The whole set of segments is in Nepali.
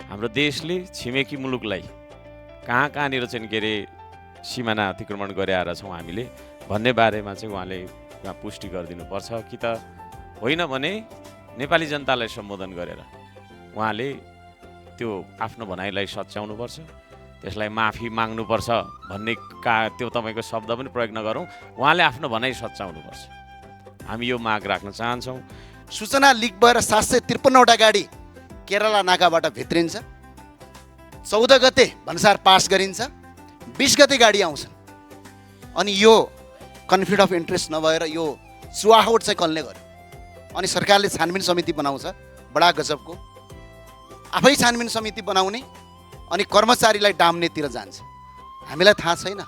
हाम्रो देशले छिमेकी मुलुकलाई कहाँनिर चाहिँ के अरे सिमाना अतिक्रमण गरेर छौँ हामीले भन्ने बारेमा चाहिँ उहाँले पुष्टि गरिदिनुपर्छ कि त होइन भने नेपाली जनतालाई सम्बोधन गरेर उहाँले त्यो आफ्नो भनाइलाई सच्याउनुपर्छ, त्यसलाई माफी माग्नुपर्छ भन्ने त्यो तपाईँको शब्द पनि प्रयोग नगरौँ, उहाँले आफ्नो भनाइ सच्याउनुपर्छ। हामी यो माग राख्न चाहन्छौँ। सूचना लिक भएर 753वटा गाडी केरला नाकाबाट भित्रिन्छ, 14 गते भन्सार पास गरिन्छ, 20 गते गाडी आउँछन्। अनि यो कन्फ्लिक्ट अफ इन्ट्रेस्ट नभएर यो चुहावट चाहिँ कसले गर्यो? अनि सरकारले छानबिन समिति बनाउँछ, बडा गजबको। आफै छानबिन समिति बनाउने अनि कर्मचारीलाई डाम्नेतिर जान्छ। हामीलाई थाहा छैन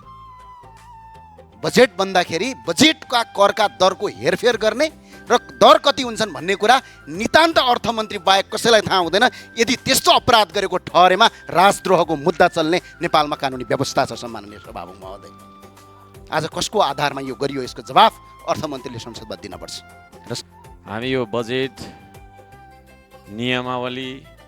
बजेट बन्दाखेरि बजेटका करका दरको हेरफेर गर्ने र दर कति हुन्छन् भन्ने कुरा नितान्त अर्थमन्त्री बाहेक कसैलाई थाहा हुँदैन। यदि त्यस्तो अपराध गरेको ठहरेमा राजद्रोहको मुद्दा चल्ने नेपालमा कानुनी व्यवस्था छ। सम्माननीय सभामुख महोदय, आज कसको आधारमा यो गरियो यसको जवाफ अर्थमन्त्रीले संसदमा दिनुपर्छ। हामी यो बजेट नियमावली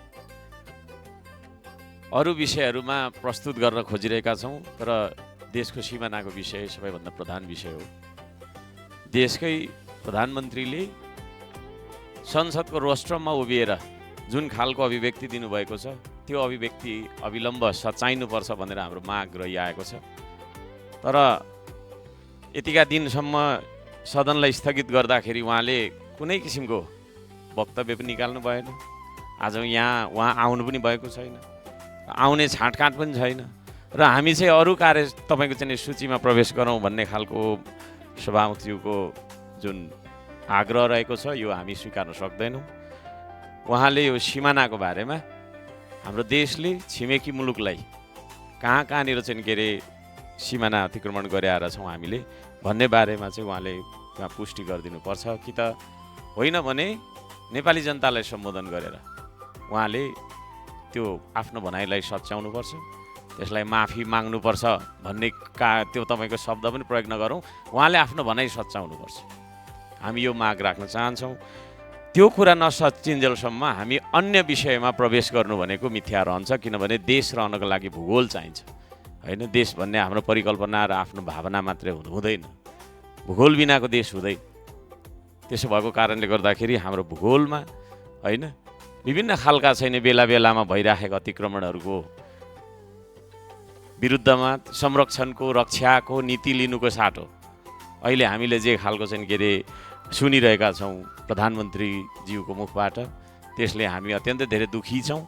अरू विषयहरूमा प्रस्तुत गर्न खोजिरहेका छौँ, तर देशको सिमानाको विषय सबैभन्दा प्रधान विषय हो। देशकै प्रधानमन्त्रीले संसदको रोस्ट्रममा उभिएर जुन खालको अभिव्यक्ति दिनुभएको छ त्यो अभिव्यक्ति अविलम्ब सच्याइनुपर्छ भनेर हाम्रो माग रहिआएको छ। तर यतिका दिनसम्म सदनलाई स्थगित गर्दाखेरि उहाँले कुनै किसिमको वक्तव्य पनि निकाल्नु भएन। आज उहाँ आउनु पनि भएको छैन, आउने छाँटकाँट पनि छैन र हामी चाहिँ अरू कार्य तपाईँको चाहिँ सूचीमा प्रवेश गरौँ भन्ने खालको सभामुखज्यूको जुन आग्रह रहेको छ यो हामी स्वीकार्न सक्दैनौँ। उहाँले यो सिमानाको बारेमा हाम्रो देशले छिमेकी मुलुकलाई कहाँनिर चाहिँ के अरे सिमाना अतिक्रमण गरेर छौँ हामीले भन्ने बारेमा चाहिँ उहाँले पुष्टि गरिदिनुपर्छ कि त होइन भने नेपाली जनतालाई सम्बोधन गरेर उहाँले त्यो आफ्नो भनाइलाई सच्याउनुपर्छ, त्यसलाई माफी माग्नुपर्छ भन्ने त्यो तपाईँको शब्द पनि प्रयोग नगरौँ, उहाँले आफ्नो भनाइ सच्याउनुपर्छ। हामी यो माग राख्न चाहन्छौँ। त्यो कुरा नसचिन्जेलसम्म हामी अन्य विषयमा प्रवेश गर्नु भनेको मिथ्या रहन्छ, किनभने देश रहनको लागि भूगोल चाहिन्छ होइन। देश भन्ने हाम्रो परिकल्पना र आफ्नो भावना मात्रै हुँदैन, भूगोल बिनाको देश हुँदैन। त्यसो भएको कारणले गर्दाखेरि हाम्रो भूगोलमा होइन विभिन्न खालका छैन बेला बेलामा भइराखेका अतिक्रमणहरूको विरुद्धमा संरक्षणको रक्षाको नीति लिनुको साटो अहिले हामीले जे खालको चाहिँ के अरे सुनिरहेका छौँ प्रधानमन्त्रीज्यूको मुखबाट, त्यसले हामी अत्यन्तै धेरै दुखी छौँ,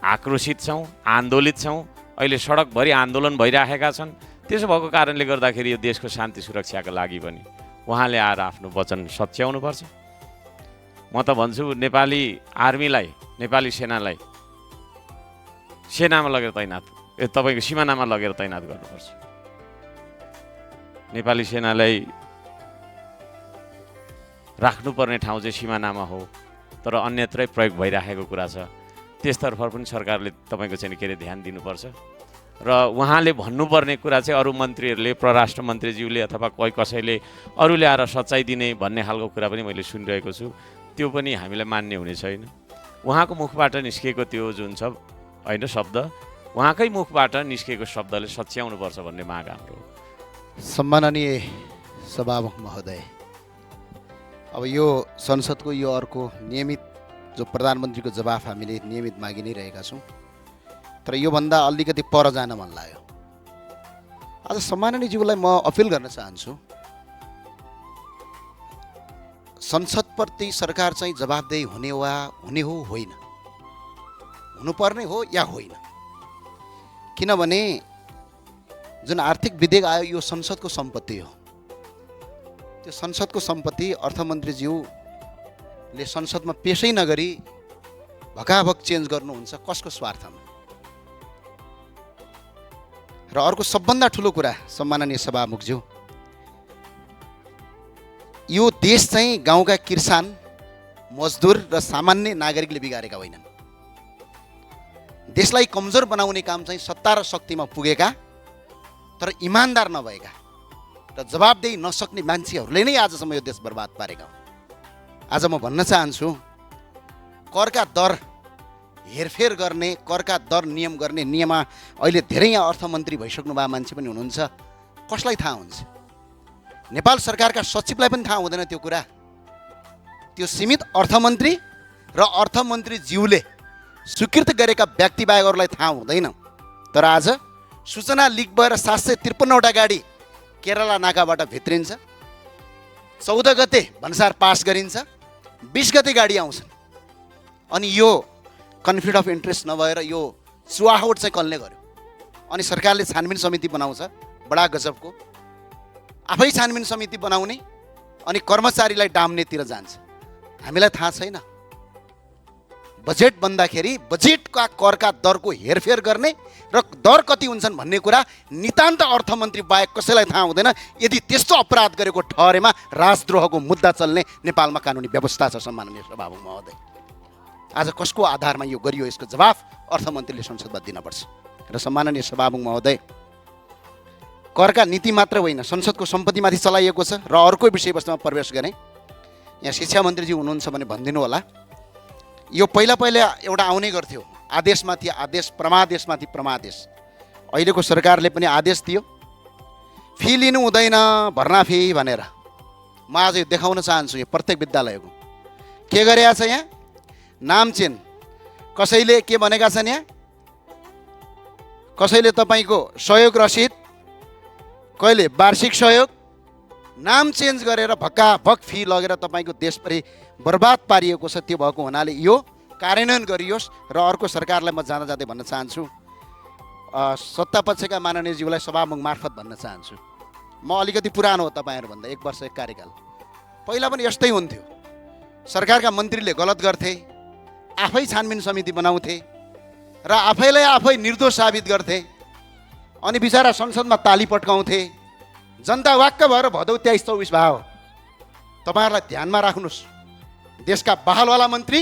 आक्रोशित छौँ, आन्दोलित छौँ। अहिले सडकभरि आन्दोलन भइराखेका छन्। त्यसो भएको कारणले गर्दाखेरि यो देशको शान्ति सुरक्षाका लागि पनि उहाँले आएर आफ्नो वचन सच्याउनुपर्छ। म त भन्छु नेपाली आर्मीलाई, नेपाली सेनालाई सेनामा लगेर तैनात, तपाईँको सिमानामा लगेर तैनात गर्नुपर्छ। नेपाली सेनालाई राख्नुपर्ने ठाउँ चाहिँ सिमानामा हो, तर अन्यत्रै प्रयोग भइराखेको कुरा छ। त्यसतर्फ पनि सरकारले तपाईँको चाहिँ के अरे ध्यान दिनुपर्छ र उहाँले भन्नुपर्ने कुरा चाहिँ अरू मन्त्रीहरूले, परराष्ट्र मन्त्रीज्यूले अथवा कोही कसैले अरूले आएर सच्चाइ दिने भन्ने खालको कुरा पनि मैले सुनिरहेको छु। त्यो पनि हामीलाई मान्य हुने छैन। उहाँको मुखबाट निस्किएको त्यो जुन छ होइन शब्द, उहाँकै मुखबाट निस्किएको शब्दले सच्याउनुपर्छ भन्ने माग हाम्रो। सम्माननीय सभामुख महोदय, अब यो संसदको यो अर्को नियमित जो प्रधानमन्त्रीको जवाफ हामीले नियमित मागि नै रहेका छौँ, तर योभन्दा अलिकति पर जान मन लाग्यो। आज सम्माननीयज्यूलाई म अपिल गर्न चाहन्छु, संसदप्रति सरकार चाहिँ जवाफदेही हुने हो होइन, हुनुपर्ने हो या होइन। किनभने जुन आर्थिक विधेयक आयो यो संसदको सम्पत्ति हो। त्यो संसदको सम्पत्ति अर्थमन्त्रीज्यूले संसदमा पेशै नगरी भकाभक चेन्ज गर्नुहुन्छ कसको स्वार्थमा? र अर्को सबभन्दा ठुलो कुरा सम्माननीय सभामुखज्यू, यो देश चाहिँ गाउँका किसान, मजदुर र सामान्य नागरिकले बिगारेका होइनन्। देशलाई कमजोर बनाउने काम चाहिँ सत्ता र शक्तिमा पुगेका तर इमान्दार नभएका र जवाबदेही नसक्ने मान्छेहरूले नै आजसम्म यो देश बर्बाद पारेका हुन्। आज म भन्न चाहन्छु, करका दर हेरफेर गर्ने, करका दर नियम गर्ने नियममा अहिले धेरै यहाँ अर्थमन्त्री भइसक्नु भएको मान्छे पनि हुनुहुन्छ। कसलाई थाहा हुन्छ? नेपाल सरकारका सचिवलाई पनि थाहा हुँदैन त्यो कुरा। त्यो सीमित अर्थमन्त्री र अर्थमन्त्रीज्यूले स्वीकृत गरेका व्यक्ति बाहेक अरूलाई थाहा हुँदैन। तर आज सूचना लिक भएर 753वटा गाडी केरला नाकाबाट भित्रिन्छ। 14 गते भन्सार पास गरिन्छ, 20 गते गाडी आउँछन्। अनि यो कन्फ्लिक्ट अफ इन्ट्रेस्ट नभएर यो चुहावट चाहिँ कसले गर्यो? अनि सरकारले छानबिन समिति बनाउँछ, बडा गजबको। आफै छानबिन समिति बनाउने अनि कर्मचारीलाई डाम्नेतिर जान्छ। हामीलाई थाहा छैन बजेट बन्दाखेरि बजेटका करका दरको हेरफेर गर्ने र दर कति हुन्छन् भन्ने कुरा नितान्त अर्थमन्त्री बाहेक कसैलाई थाहा हुँदैन। यदि त्यस्तो अपराध गरेको ठहरेमा राजद्रोहको मुद्दा चल्ने नेपालमा कानुनी व्यवस्था छ। सम्माननीय सभामुख महोदय, आज कसको आधारमा यो गरियो यसको जवाफ अर्थमन्त्रीले संसदमा दिनुपर्छ। र सम्माननीय सभामुख महोदय, करका नीति मात्र होइन, संसदको सम्पत्तिमाथि चलाइएको छ। र अर्को विषयवस्तुमा प्रवेश गरेँ। यहाँ शिक्षा मन्त्रीजी हुनुहुन्छ भने भनिदिनु होला। यो पहिला एउटा आउने गर्थ्यो, आदेशमाथि आदेश, परमादेशमाथि परमादेश। अहिलेको सरकारले पनि आदेश दियो, फी लिनु हुँदैन भर्ना फी भनेर। म आज यो देखाउन चाहन्छु। यो प्रत्येक विद्यालयको के गरेका छ यहाँ नाम चेन। कसैले के भनेका छन् यहाँ, कसैले तपाईँको सहयोग रसिद, कहिले वार्षिक सहयोग, नाम चेन्ज गरेर भक्काभक फी लगेर तपाईँको देशभरि बर्बाद पारिएको छ। त्यो भएको हुनाले यो कार्यान्वयन गरियोस्। र अर्को सरकारलाई म जाँदा जाँदै भन्न चाहन्छु, सत्तापक्षका माननीयज्यूलाई सभामुख मार्फत भन्न चाहन्छु, म अलिकति पुरानो हो तपाईँहरूभन्दा, 1 वर्ष 1 कार्यकाल। पहिला पनि यस्तै हुन्थ्यो, सरकारका मन्त्रीले गलत गर्थे, आफै छानबिन समिति बनाउँथे र आफैलाई आफै निर्दोष साबित गर्थे। अनि बिचरा संसदमा ताली पट्काउँथे। जनता वाक्क भएर भदौ 23-24 भयो। तपाईँहरूलाई ध्यानमा राख्नुहोस्, देशका बहालवाला मन्त्री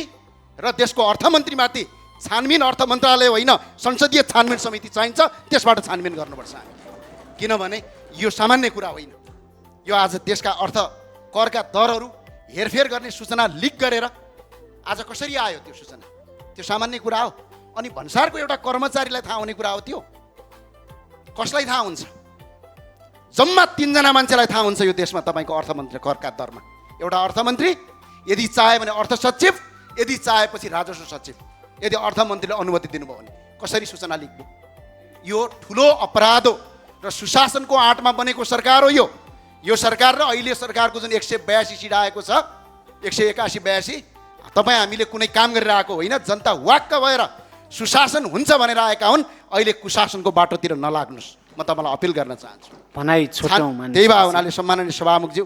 र देशको अर्थमन्त्रीमाथि छानबिन अर्थ मन्त्रालय होइन, संसदीय छानबिन समिति चाहिन्छ। त्यसबाट छानबिन गर्नुपर्छ हामी, किनभने यो सामान्य कुरा होइन। यो आज देशका अर्थ करका दरहरू हेरफेर गर्ने सूचना लिक गरेर आज कसरी आयो त्यो सूचना? त्यो सामान्य कुरा हो। अनि भन्सारको एउटा कर्मचारीलाई थाहा हुने कुरा हो त्यो? कसलाई थाहा हुन्छ? जम्मा 3 जना मान्छेलाई थाहा हुन्छ यो देशमा तपाईँको अर्थमन्त्री करका दरमा। एउटा अर्थमन्त्री, यदि चाहे भने अर्थ सचिव, यदि चाहेपछि राजस्व सचिव। यदि अर्थमन्त्रीले अनुमति दिनुभयो भने कसरी सूचना लिक भयो? यो ठुलो अपराध हो र सुशासनको आँटमा बनेको सरकार हो यो। यो सरकार र अहिले सरकारको जुन 182 सिट आएको छ, 181-82, तपाईँ हामीले कुनै काम गरिरहेको होइन। जनता वाक्क भएर सुशासन हुन्छ भनेर आएका हुन्। अहिले कुशासनको बाटोतिर नलाग्नुहोस्, म तपाईँलाई अपिल गर्न चाहन्छु। त्यही भए हुनाले सम्माननीय सभामुखज्यू,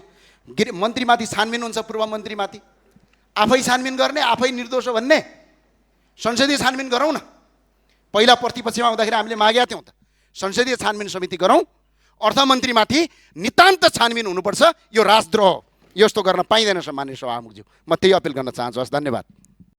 मन्त्रीमाथि छानबिन हुन्छ, पूर्व मन्त्रीमाथि आफै छानबिन गर्ने, आफै निर्दोष हो भन्ने संसदीय छानबिन गरौँ न। पहिला प्रतिपक्षमा हुँदाखेरि हामीले मागेका थियौँ त, संसदीय छानबिन समिति गरौँ। अर्थमन्त्रीमाथि नितान्त छानबिन हुनुपर्छ। यो राजद्रोह, यस्तो गर्न पाइँदैन। सम्माननीय सभामुखज्यू, म त्यही अपिल गर्न चाहन्छु। हस्, धन्यवाद।